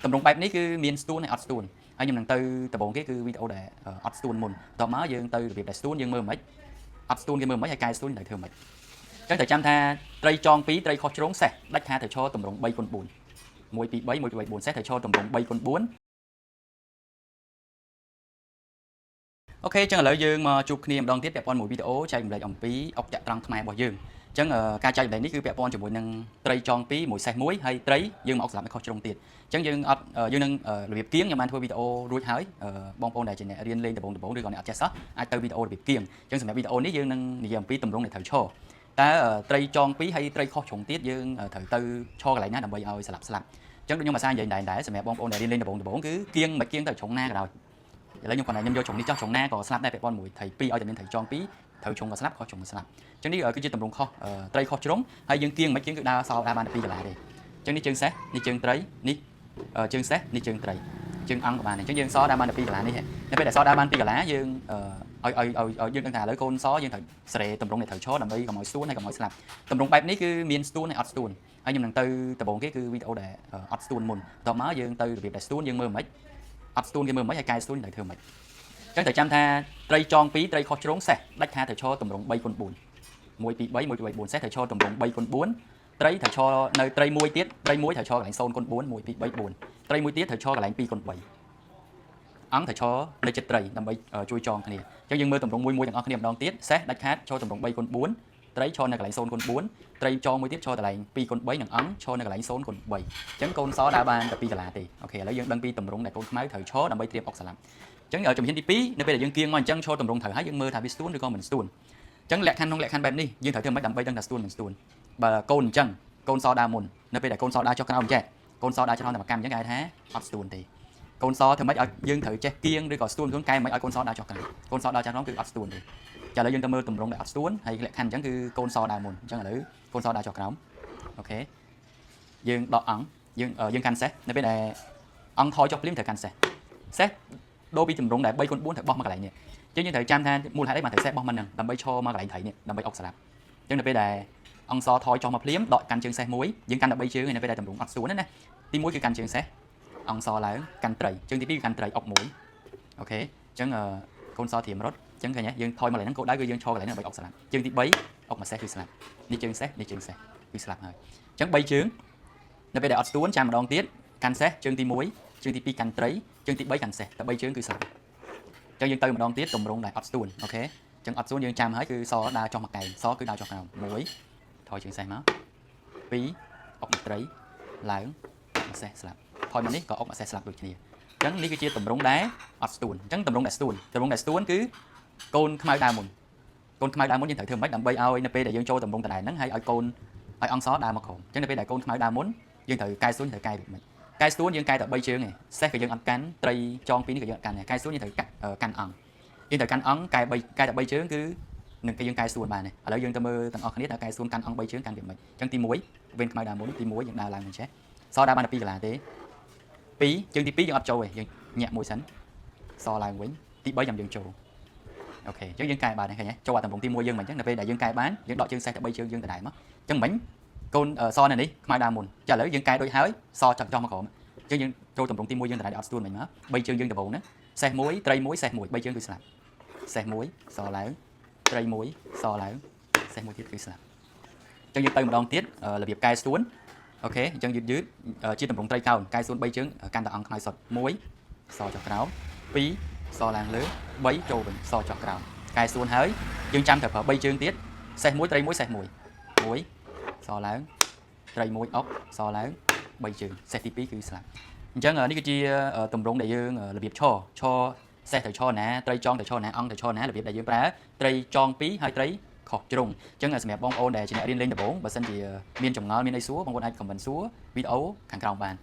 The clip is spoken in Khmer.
តម្រងបែបនេះគឺមានស្ទួនហើយអត់ស្ទួនហើយខ្ញុំនឹងទៅដំបូងគេគឺវីដេអូដែលអត់ស្ទួនមុនបន្ទាប់មកយើងទៅរបៀបដែលស្ទួនយើងមើលមិនអត់ស្ទួនគេមើលមិនហើយកែស្ទួនត្រូវធ្វើមិនអញ្ចឹងត្រូវចាំថាត្រីចង2ត្រីខុសជ្រុងសេះដាច់ខាតត្រូវឈរតម្រង3គុណ4 1 2 3 1 2 3 4សេះត្រូវឈរតម្រង3គុណ4OK ចឹងឥឡូវយើងមកជួបគ្នាម្ដងទៀតពាក់ព័ន្ធមួយវីដេអូចែករំលែកអំពីអុកចត្រង្គខ្មែររបស់យើងអញ្ចឹងការចែករំលែកនេះគឺពាក់ព័ន្ធជាមួយនឹងត្រីចង2មួយសេះមួយហើយត្រីយើងមកអុកស្លាប់ឲ្យខុសជ្រុងទៀតអញ្ចឹងយើងអត់យើងនឹងរបៀបគៀងខ្ញុំបានធ្វើវីដេអូរួចហើយបងប្អូនដែលជាអ្នករៀនលេងដំបូងដំបូងឬក៏អ្នកអត់ចេះសោះអាចទៅវីដេអូរបៀបគៀងអញ្ចឹងសម្រាប់វីដេអូនេះយើងនឹងនិយាយអំពីទម្រង់ដែលត្រូវឈរតើត្រីចង2ហើយត្រីខុសជ្រុងទៀតយើងត្រូវទៅឈរកន្លែងណាដើម្បីឲ្យស្លាប់ស្លាប់អញ្ចឹងដូចខ្ញុំអាសានិយាយដែរដែរសម្រាប់បងប្អូនដែលរៀនលេងដំបូងដំបូងគឺគៀងមិនគៀងទៅជ្រុងណាក៏ដោយឥឡូវខ្ញុំគាត់ថាខ្ញុំយកជ្រុងនេះចោះជ្រុងណាក៏ស្លាប់ដែរពាក់ព័ន្ធមួយត្រី2ឲ្យតែមានត្រីចង2ត្រូវជ្រុងក៏ស្លាប់ខុសជ្រុងក៏ស្លាប់អញ្ចឹងនេះគឺជាទម្រង់ខុសត្រីខុសជ្រុងហើយយើងគៀងមិនគៀងគឺដើរសល់ដើរបានតែ2កន្លែងទេអញ្ចឹងនេះជើងសេះនេះជើងត្រីនេះជើងសេះនេះជើងត្រីជើងអង្គក៏បានអញ្ចឹងយើងសដើរបានតែ2កន្លែងនេះនៅពេលដែលសដើរបាន2កន្លែងយើងឲ្យឲ្យឲ្យឲ្យយើងដឹងថាឥឡូវកូនសយើងត្រូវសេរីទម្រង់ដែលត្រូវឈរដើម្បីកុំឲ្យស្ទួនហើយកុំឲ្យស្លាប់ទម្រង់បែបនេះគឺមានស្ទួនហើយអត់ស្ទួនហើយខ្ញុំនឹងទៅដំបូងគេគឺវីដេអូដែលអត់ស្ទួនមុនបន្ទាប់មកយើងទៅរបៀបដែលស្ទួនយើងមើលមិនអត់ស្ទួនគេមើលមិនហើយកែស្ទួនត្រូវធ្វើមិនអញ្ចឹងត្រូវចាំថាត្រីចង2ត្រីខុសជ្រុងសេះដាច់ខាតត្រូវឈរទម្រង់3គុណ4 1 2 3 1 2 3 4សេះត្រូវឈរទម្រង់3គុណ4ត្រីត្រូវឈរនៅត្រីមួយទៀតត្រីមួយត្រូវឈរកន្លែង0គុណ4 1 2 3 4ត្រីមួយទៀតត្រូវឈរកន្លែង2គុណ3អង្គត្រូវឈរនៅចិត្តត្រីដើម្បីជួយចងគ្នាអញ្ចឹងយើងមើលទម្រង់មួយមួយទាំងអស់គ្នាម្ដងទៀតសេះដាច់ខាតឈរទម្រង់3គុណ4ត្រីឈរនៅកន្លែង0គុណ4ត្រីចងមួយទៀតឈរកន្លែង2គុណ3និងអង្គឈរនៅកន្លែង0គុណ3អញ្ចឹងកូនសដើរបានតែ2កន្លាទេOK ឥឡូវយើងដឹងពីទម្រង់ដែលកូនខ្មៅត្រូវឈរដើម្បីត្រៀមអុកស្លាប់អញ្ចឹងជំហានទី2នៅពេលដែលយើងគៀងមកអញ្ចឹងឈរទម្រង់ត្រូវហើយយើងមើលថាវាស្ទួនឬក៏មិនស្ទួនអញ្ចឹងលក្ខខណ្ឌក្នុងលក្ខខណ្ឌបែបនេះយើងត្រូវធ្វើម៉េចដើម្បីដឹងថាស្ទួនមិនស្ទួនបើកូនអញ្ចឹងកូនសដើរមុននៅពេលដែលកូនសដើរចុះក្រោមអញ្ចេះកូនសដើរចុះក្រោមតែមួយកម្មអញ្ចឹងគេហៅថាអត់ស្ទួនទេកូនសធ្វើម៉េចឲ្យយើងត្រូវចេះគៀងឬក៏ស្ទួនខ្លួនកែមិនឲ្យកូនសដើរចុះក្រោមកូនសដើរចុះក្រោមគឺអត់ស្ទួនទេចាឥឡូវយើងទៅមើលទម្រង់ដែលអត់ស្ទួនហើយលក្ខខណ្ឌអញ្ចឹងគឺកូនសដើរមុនអញ្ចឹងឥឡូវកូនសដើរចុះក្រោម OK យើងដកអង្គយើងយើងកាន់សេះនៅពេលដែលអង្គថយចុះភ្លាមត្រូវកាន់សេះសេះដូរពីទម្រង់ដែល3គុណ4ត្រូវបោះមកកន្លែងនេះអញ្ចឹងយើងត្រូវចាំថាមូលហេតុអីបានត្រូវសេះបោះមកហ្នឹងដើម្បីឈរមកកន្លែងត្រីនេះដើម្បីអុកស្លាប់អញ្ចឹងនៅពេលដែលអង្គសថយចុះមកភ្លាមដកកាន់ជើងសេះមួយយើងកាន់តែ3ជើងហើយនៅពេលដែលទម្រង់អត់ស្ទួនណាទី1គឺកាន់ជើងសេះអង្គសឡើងកាន់ត្រីជើងទី2គឺកាន់ត្រីអុកមួយ OK អញ្ចឹងកូនសត្រៀមរត់អញ្ចឹងឃើញទេយើងថយមកកន្លែងហ្នឹងគោលដៅគឺយើងឈរកន្លែងហ្នឹងដើម្បីអុកស្លាប់ជើងទី3អុកមួយសេះគឺស្លាប់នេះជើងសេះនេះជើងសេះគឺស្លាប់ហើយអញ្ចឹង3ជើងនៅពេលដែលអត់ស្ទួនចាំម្ដងទៀតកាន់សេះជើងទី1ជើងទី2កាន់ត្រីជើងទី3កាន់សេះតែ3ជើងគឺស្លាប់អញ្ចឹងយើងទៅម្ដងទៀតទម្រង់ដែលអត់ស្ទួន OK អញ្ចឹងអត់ស្ទួនយើងចាំហើយគឺសដើរចុះមកកែងសគឺដើរចុះក្រោម1ថយជើងសេះមក2អុកមួយត្រីឡើងមួយសេះស្លាប់ថយមកនេះក៏អុកមួយសេះស្លាប់ដូចគ្នាអញ្ចឹងនេះគឺជាទម្រង់ដែលអត់ស្ទួនអញ្ចឹងទម្រង់ដែលស្ទួនទម្រង់ដែលស្ទួនគឺកូនខ្មៅដើរមុនកូនខ្មៅដើរមុនយើងត្រូវធ្វើម៉េចដើម្បីឲ្យនៅពេលដែលយើងចូលទម្រង់ដដែលហ្នឹងហើយឲ្យកូនឲ្យអង្គសដើរមកក្រោមអញ្ចឹងនៅពេលដែលកូនខ្មៅដើរមុនយើងត្រូវកែស្ទួនត្រូវកែវាម៉េចកែស្ទួនយើងកែតែ3ជើងឯងសេះក៏យើងអត់កាន់ត្រីចងពីរនេះក៏យើងអត់កាន់ដែរកែស្ទួនយើងត្រូវកាន់អង្គយើងត្រូវកាន់អង្គកែ3កែតែ3ជើងគឺនឹងគេយើងកែស្ទួនបានដែរឥឡូវយើងទៅមើលទាំងអស់គ្នាតើកែស្ទួនកាន់អង្គ3ជើងកាន់វាម៉េចអញ្ចឹងទី1វេនខ្មៅដើរមុនទី1យើងដើរឡើងមិនចេះសដើរបានតែ2កន្លាទេ2ជើងទី2យើងអត់ចូលទេយើងញាក់មួយសិនសឡើងវិញទី3ចាំយើងចូល OK អញ្ចឹងយើងកែបានឃើញទេចូលអាតម្រងទី1យើងមិនអញ្ចឹងនៅពេលដែលយើងកែបានយើងដកជើងសេះតែ3ជើងយើងដដែលមកអញ្ចឹងមិញកូនសនៅនេះខ្មៅដើរមុនចាឥឡូវយើងកែដូចហើយសចាប់ចោះមកក្រោមអញ្ចឹងយើងចូលតម្រងទី1យើងដដែលអត់ស្ទួនមិញមក3ជើងយើងដំបូងណាសេះ1ត្រី1សេះ1 3ជើងគឺស្លាប់សេះ1សឡើងត្រី1សឡើងសេះ1ទៀតគឺស្លាប់អញ្ចឹងយើងទៅម្ដងទៀតរបៀបកែស្ទួន OK អញ្ចឹងយឺតយឺតជាតម្រងត្រីកោណកែស្ទួន3ជើងកាន់តែអង្គខ្មៅសុទ្ធ1សចុះក្រោម2សឡើងលើ3ចូលវិញសចុះក្រោមកែស្ទួនហើយយើងចាំត្រូវប្រើ3ជើងទៀតសេះ1ត្រី1សេះ1 1សឡើងត្រី1អុកសឡើង3ជើងសេះទី2គឺស្លាប់អញ្ចឹងនេះគឺជាទម្រង់ដែលយើងរបៀបឈរឈរសេះត្រូវឈរណាត្រីចងត្រូវឈរណាអង្គត្រូវឈរណារបៀបដែលយើងប្រើត្រីចង2ហើយត្រីខុសជ្រុងអញ្ចឹងសម្រាប់បងប្អូនដែលជាអ្នករៀនលេងដំបូងបើសិនជាមានចម្ងល់មានអីសួរបងប្អូនអាច comment សួរវីដេអូខាងក្រោមបាន។